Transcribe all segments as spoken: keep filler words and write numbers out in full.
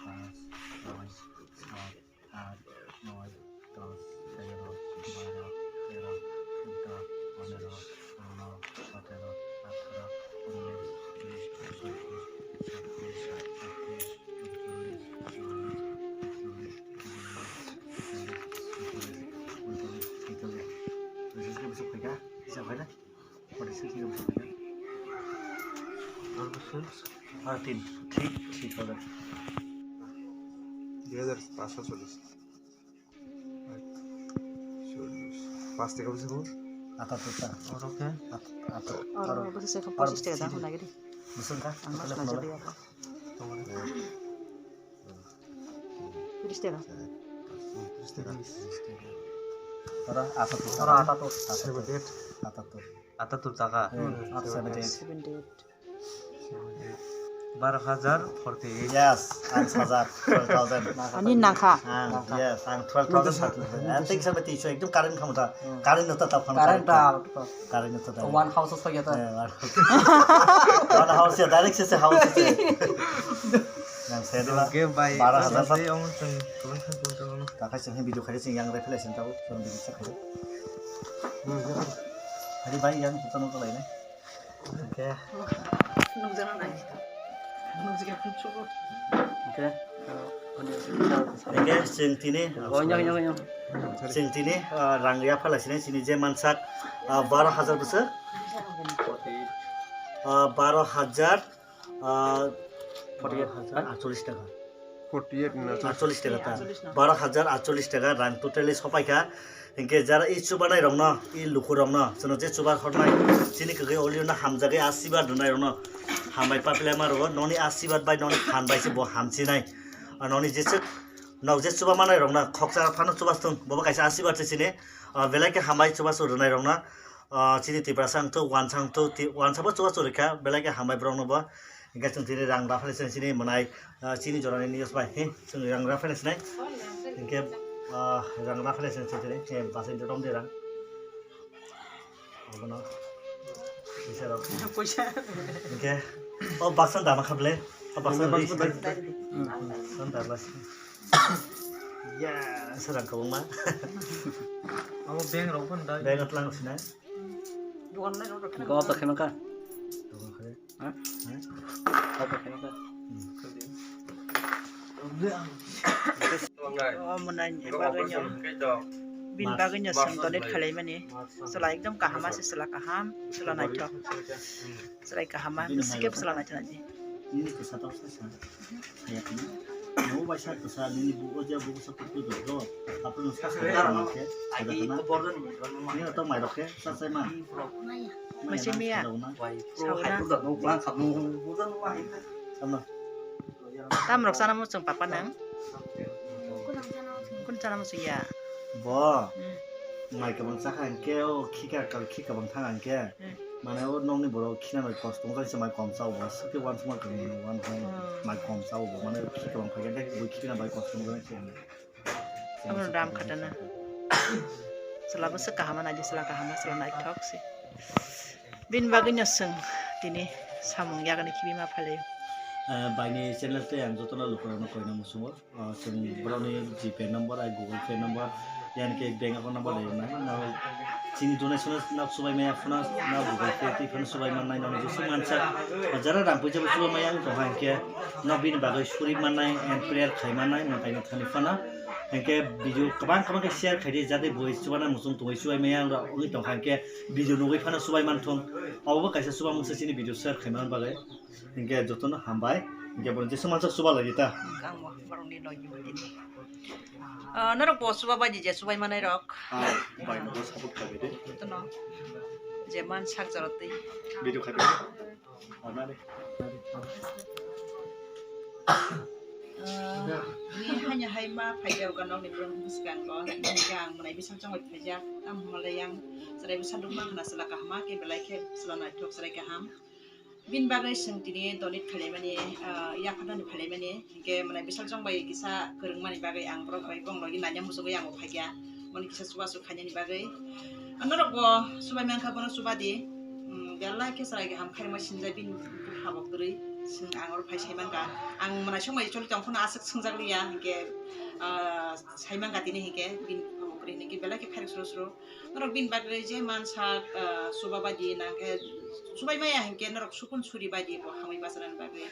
পাঁচ, ছয়, সাত, আট, নয়, দশ, এগারো, বারো, তেরো, চৌদ্দ, পনেরো, ষোলো, সতেরো, আঠারো, উনিশ, বিশ, একুশ, বাইশ, তেইশ, চব্বিশ, পঁচিশ, ছাব্বিশ, সাতাশ, আঠাশ, উনত্রিশ, ত্রিশ, একত্রিশ, বত্রিশ, তেত্রিশ, চৌত্রিশ, পঁয়ত্রিশ, ছত্রিশ, আটত্রিশ, ঊনচল্লিশ, ঊনচল্লিশ, ছেচল্লিশ। Forty six ni bwswk phaikha, hisab khaina. Forty six ni bwswk phaikha. Forty six? Ah, tin. Three, three thousand. Dui hazar panchsho chollish. Chollish. Panch taka bwswk bo? Atattor ta. Oro khe? At-, atat-, oro, oro. Bwswk se khe oro pochish taka da, three. Hwnna gidi. Bwswk kha? Ang mas nang jadi ako. Tris taka. Oro atattor. Oro atattor. Atattor. Atattor. Atattor taka. Hmm, seventy eight. Seventy eight. Baro hajar forty eight. Yes, ang sajak twelve thousand. Ani nangkha. Ang, yes, ang twelve thousand sakni. Ang tik sampai tisu ekdom current khamta. Current nota ta phone current ta. Current nota ta. One house hosta ya ta. One house ya, direct se house se. Yang saya dua. Oke, baik. Baro hajar. Saya omong teng, tolong kan, tolong, tolong. Takai sing video kali sing yang revelation tahu, sing video cek aja. Hari baik yang kita nonton lainnya. Oke. Nungjaran ai. Nungjaran cukup. Oke. Oke, sing tini. Oh, nyong, nyong, nyong. Sing tini, ah, rang ya phala sini, sini je mansak, ah, baro hajar bwswk. Ah, baro hajar, ah, forty eight. Baro hajar aatchollish taka. Forty eight na? Aatchollish taka ta. Aatchollish na. Baro hajar aatchollish taka rang totally sopaikha. Hinkhe jara i chubanai rokno, i lukurokno, chwngno je chuba hornai, chini kwgwi olio no hamjagwi asibad rwnai rokno hambai papilaima rwo, noni asibad bai noni phan bai se bo hamchinai. Ah, noni jeswk nok je chuba manai rokno khoksa phano chuba thung, bobo kaisa asibad se chini, ah, belai khe hambai chuba su rwnai rokno. Ah, chini Tiprasa wngthok, wansa wngthok, ti-, wansa bo chubachu rwkha, belai khe hambai borokno bo. Hinkhe chwng tini rang raphani sini, sini mwnai, ah, chini jorani news bai, he, chwng rang raphani sinai. Hinkhe, ah, rang raphani sini chwng tini, he, bachai rom de rang. Abono, puisa rok. Puisa. Hinkhe, o baksa dama kha bwle. Apa sa ri sini? Santa bas. Ya, serang kau ma. Amo bank rok pun dah. Bank atlang sini. Go to khema ka. Go to khema ka. Ha? Ha? Go to khema ka. O mwnai ni bagwi nyo. Bin bagwi nyo song donate khalaimani. Chwla ekdom kaham ase, chwla kaham, chwla naithok. Chwla kaham, bisi khe chwla naithok ni. Nini kwsa tok sa sa. Hayakni. Nini bai sa kwsa, nini bu o ja bu sa kutu do do. Apo no sa sa ma khe, sa da na. Nini to mai rok khe, sa sa ma. Mai se miya. Sauna. Tam rok chana muchung papa nang. Kun chana muchung ya. Bo. Hmm. Mai kabang chakha hingke o khika kal khika bang thang hingke. Hmm. Mane o nokni borok khina bai kosto wngkha se mai kom chao bo. Suki wan suma kang wan thang Hmm. mai kom chao bo. Mane khika bang phai hingke bui khina bai kosto wngkha se. Abono dam khatana. Chwla bwswk kaham nai di, chwla kaham, chwla naithok se. Bini bagwi no chwng tini samung yagani khibi ma phalio. Ah, baini channel tei ang jotono lukurokno koina muchungo. Ah, chwng borokni G Pay number, ai Google Pay number, yani khe bank account number rwnai. No chini donation no subai maya phano no Google Pay tei phano subai mannai, no jesu mansa jara rang puisa bo subai maya wng tongkha hinkhe no bini bagwi suri mannai and prayer khai mannai mwtaino thani phano. Hinkhe video kwbang kwbang khe share khai di, jate bo chubana muchung tongwi chubai maya wng tongkha hinkhe video nugwi phano chubai manthung. Obo kaisa chuba mungsa chini video share khaimani bagwi. Hinkhe jotono hambai. Hinkhe bo jesu mansa chuba lagi ta. Ang bo borokni logi bo tini. Ah, norok bo chuba bai di je chubai manai rok. Ah, bai no support khai di. Jotono je man sak jorotwi. Video khai di. Ni hanya hai ma phai jao ka nokni bwskango, hingke ang mwnai bising chongwi phaijak, tamo hwnle yang chwrai bwsa dukma khna chwla kaham khe belai khe chwla naithok chwrai kaham. Bini bagwi chwng tini donate khailaimani, ah, yapharnani phailaimani, hingke mwnai bising chongbai kisa kwrwngmani bagwi ang borok bai bongni logi nanya muchungwi ang bo phaikha. Mani kisa chubachu khainani bagwi. Norok bo chubai mankha, bono chuba di. Hmm, belai khe chwrai kaham khairokma sinjai bini bupha bo kwrwi. Chwng ang oro phai sai mankha. Ang mwnai songbai choli tong phano aswk swngjak liya hinkhe, ah, sai mankha tini hinkhe bini bupha bo kwrwi hinkhe belai khe khairok sro sro. Norok bini bagwi je mansak, ah, chuba bai di nangkhe chubai maya hinkhe norok sukun suri bai di bo hamwi bachanani bagwi.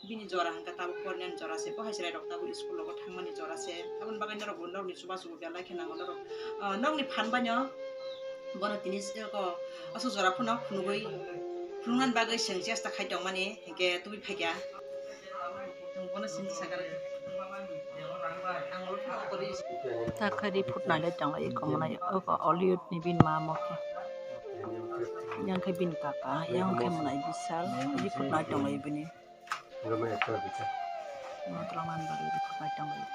Bini jora hwnkha tabuk pornani jora se, bo hai chwrai rok tabuk school rogo thangmani jora se. Aboni bagwi norok bo norokni chubachu bo belai khe nango norok. Ah, nokni phan baino bono tini se ko aswk jora phano phunugwi phunuknani bagwi chwng chesta khai tongmani hinkhe tubui phaikha. Bono sini sakha rw. Ang oro phano kori. Takhari phutnai lai tongo eko mwnai oko Hollywood ni bini ma mo khe. Yang khe bini kaka, yang khe mwnai bisal, ri phutnai tongo bini. Matwlangmani bagwi report bai tonglaio.